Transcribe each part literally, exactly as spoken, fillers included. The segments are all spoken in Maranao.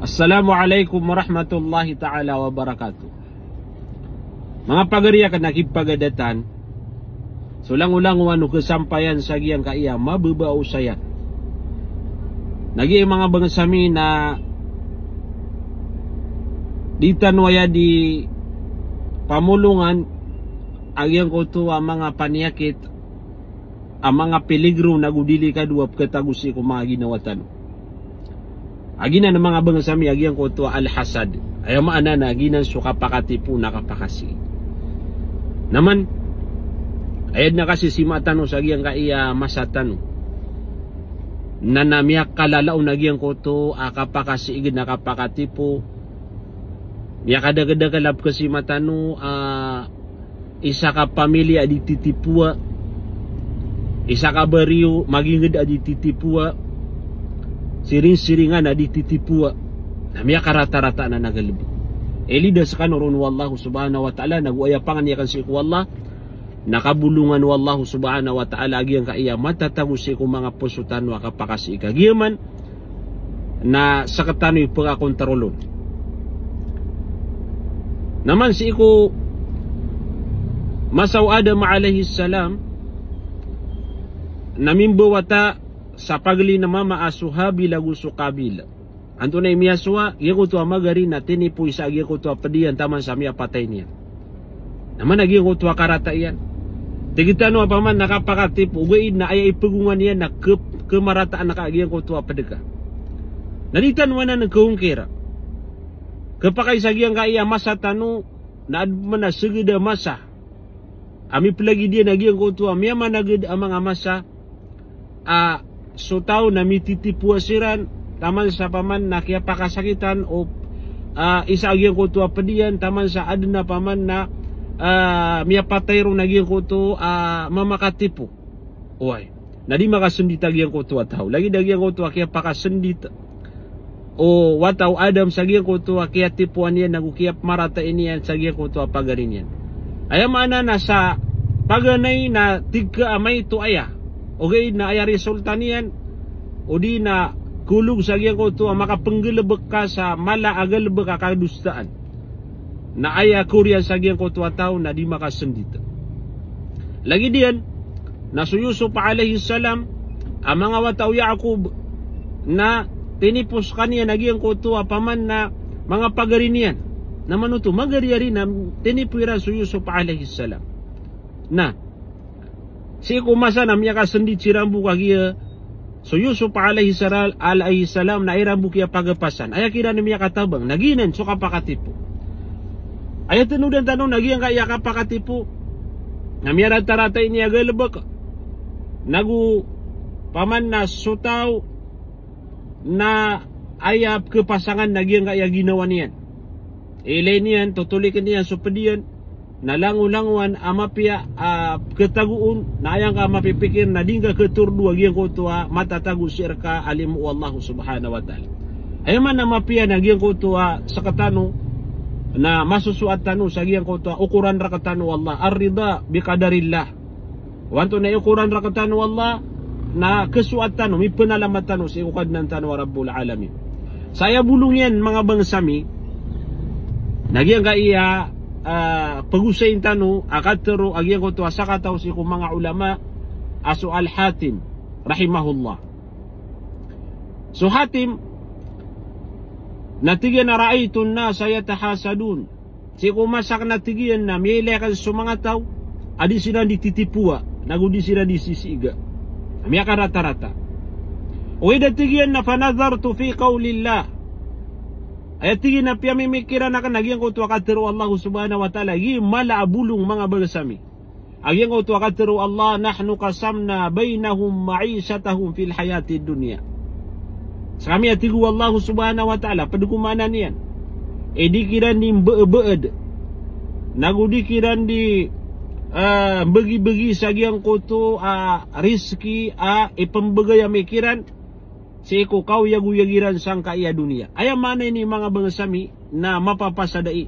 Assalamu alaikum warahmatullahi ta'ala wabarakatuh. Manga pagari akn a kipagadatan, so langolangowan o kasampayan sa giyangkaya mababa a osayan. Na giya manga bangsa mi na di tano aya di pamolongan a giyangkoto a manga paniyakit a manga peligro nago delikado a pkhatago sii ko manga ginawa tano. A giyanan a manga bangsa mi a giyangkoto a al-hasad. Aya maana na giyanan so kapakatipo na kapakasii. Na man, aya dn a kasisima tano sa giyangkaya masa tano na, na miyakalalaw na giyangkoto a kapakasii na kapakatipo. Miyakadakdakl a pkhasima tano a isa ka pamilya a di titipowa, isa ka bariyo magingd a di titipowa, siringsiringan a di titipowa. Na miyakaratarata anan a galbk. Ilid a skano ron o Allah subhanahu wa ta'ala, nago aya pangni akn sii ko Allah, na kabolongan o Allah subhanahu wa ta'ala a giyangkaya matatago sii ko manga poso tano a kapakasii ka giya man na sktano i pkakontrolon. Na man sii ko masa o Adam alayhis salam, na mimbawata sa pagli na mama a so Habil ago so Qabil. Antonaa i miyasowa, giyangkoto a magari na tinipoy sa giyangkoto a pd iyan taman sa miyapatay niyan. Na man a giyangkoto a karata iyan. Tig tano a paman na kapakatipo, ogaid na aya ipegongan iyan na kep-, kemarataan ka giyangkoto a pd ka. Na di tano anan khongkira. Khapakay sa giyangkaya masa tano, na adn a seged a masa a miplagid iyan a giyangkoto a miyamanagd a manga masa a so taw na mititipowa siran, taman sa paman na kiyapakasakitan o, a, isa a giyangkoto a pd iyan, taman sa adn a paman na, a, miyapatay ron a giyangkoto a mamakatipo. Oway. Na di makasndit a giyangkoto a taw. Lagid a giyangkoto a kiyapakasndit o wata o Adam sa giyangkoto a kiyatipoan iyan ago kiyapmaratai niyan sa giyangkoto a pagari niyan. Aya maana na sa paganay na tig ka a maito aya, ogaid na aya resulta niyan, odi na kolog sa giyangkoto a makapnggalbk ka sa mala a galbk a kadosaan. Na aya koriyan sa giyangkoto a taw na di makasndit. Lagid iyan, na so Yusuf alayhis salam, a manga wata o Yaqub, na tinipo skaniyan a giyangkoto a paman na manga pagari niyan. Na manoto, magari ari na tinipo iran so Yusuf alayhis salam. Na, sii ko masa na miyakasndit siran bo kagiya so Yusuf alayhis sala-, alayhis salam na iran bo kiyapagapasan. Aya kiran i miyakatabang, na giyanan so kapakatipo. Aya tanodan tano na giyangkaya kapakatipo na miyaratarata ini a galbk. Nago paman na so taw na aya pkhapasangan na giyangkaya ginawa niyan. Ilay niyan, totolikn iyan so pd iyan, na langolangowan a mapiya a pkhatagoon, na aya ngka mapipikir na di ngka khatordo a giyangkoto a matatago sii rka a limo o Allah subhanahu wa ta'ala. Aya maana a mapiya na giyangkoto a sktano na masosoat tano sa giyangkoto a okoran rktano o Allah, ar-rida bi qadarillah. O antonaa i okoran rktano o Allah, na khasoat tano, mipnalamat tano sii ko Kadnan tano a Rabbul Alamin. Sa aya bolong iyan, manga bangsa mi, na giyangkaya, ah, pagosayin tano a katharo a giyangkoto a sakataw sii ko manga ulama a so Al-Hatim, rahimahullah. So Hatim, na tig iyan a ra'aytun nasa yatahasadun. Sii ko masa akn a tig iyan na miyailay akn so manga taw a di siran di titipowa, nago di siran di sisiga. Miyakaratarata. Ogaid a tig iyan na fanadhartu fi qawlillah. Aya tig iyan na piyamimikiran akn a giyangkoto a katharo o Allah subhanahu wa ta'ala, giya mala a bolong, manga bangsa mi. A giyangkoto a katharo o Allah, "Nahnu qasamna baynahum ma'ishatahum fil hayatid dunya." Skami, a tig o Allah subhanahu wa ta'ala, pd ko maana niyan, e di kiran di mbeebed, nago di kiran di, eh, mbagibagi sa giyangkoto a rizki a ipmbgay ami kiran sii ko kaoyagoyag iran sangkai a doniya. Aya maana ini, manga bangsa mi, na mapapasad ai.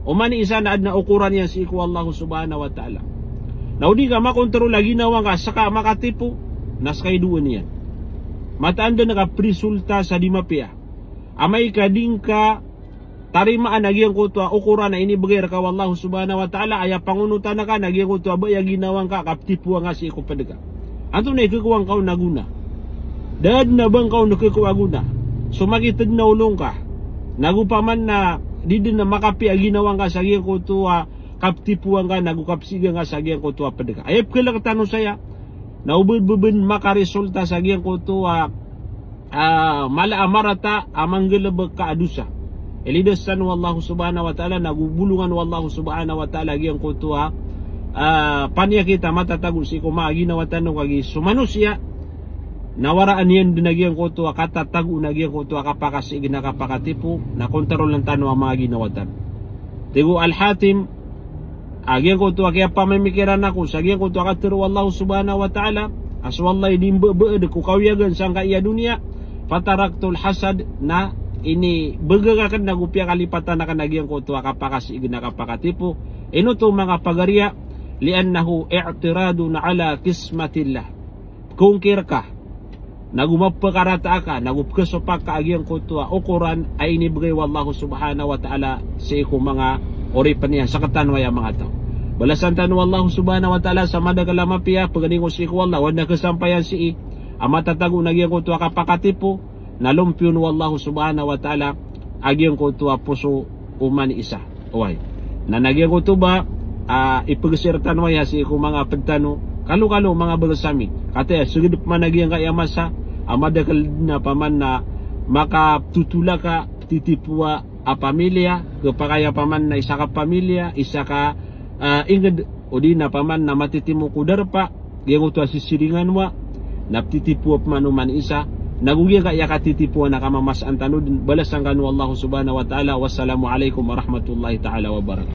Oman i isa na adn a okoran iyan sii ko Allah subhanahu wa ta'ala. Na o di ka makontrol a ginawa ngka ska makatipo, na ska i doon iyan. Mataan dn ka prisulta sa di mapiya. amay ka di ngka tarimaan a giyangkoto a okoran a inibegay reka o Allah subhanahu wa ta'ala, aya pangonotan ka na giyangkoto a ba aya ginawa ngka a kaptipowa ngka sii ko ped ka. Antonaa i kekowa ngka on a gona? Da den a ba ngka on kekowa a gona. So makiteg na olo ngka. Nago paman na di den a makapiya a ginawa ngka sa giyangkoto a kaptipowa ngka nago kapsiga ngka sa giyangkoto a ped ka. Aya pekelek tano saya na o ba den makaresulta sa giyangkoto a, a, mala a marata a manggalebek ka a dosa. Ilidas tano o Allah subhanahu wa ta'ala, nago bolongan o Allah subhanahu wa ta'ala giyangkoto a, a, paniyakit a matatago sii ko manga ginawa tano kagiya so manosiya na waraan iyan den a giyangkoto a katatago na giyangkoto a kapakasiig na kapakatipo, na kontrolan tano a manga ginawa tano. Tig o Al-Hatim, a giyangkoto a kiyapamimikiran ako sa giyangkoto a katero o Allah subhanahu wa ta'ala, a so Allah i di mbebeed ko kawiyagan sangkai a doniya, fataraktul hasad, na inibegak aken nago piyakalipatan aken a giyangkoto a kapakasiig na kapakatipo. Ino oto manga pagariya? Li'annahu i'tiradun ala qismatillah. Kongkir ka, nago mapekarata ka, nago pekesopak ka a giyangkoto a okoran a inibegay o Allah subhanahu wa ta'ala sii ko manga oripen iyan sekatano aya manga taw. Balasan tano o Allah subhanahu wa ta'ala sa madakel a mapiya, pegeni ko sii ko Allah, o anda kesampayan sii a matatago na giyangkoto a kapakatipo, na lompiyon o Allah subhanahu wa ta'ala a giyangkoto a poso o mani isa. Oway. Na na giyangkoto ba, a, ipegesir tano aya sii ko manga ped tano, kalokalo manga beges ami. Kataya, seged peman a giyangkai a masa a madakel na paman na makatotolak a petitipowa a pamilya, kepakay a paman na isa ka pamilya, isa ka, a, inged, odi na paman na matitimo ko darpa, giyangkoto a sisiringan wa, na petitipowa peman o mani isa, nago giyangkai a katitipowa na kamamasaan tano den, balasan kano o Allah subhanahu wa ta'ala. Wassalamu alaikum warahmatullahi ta'ala wabarakatuh.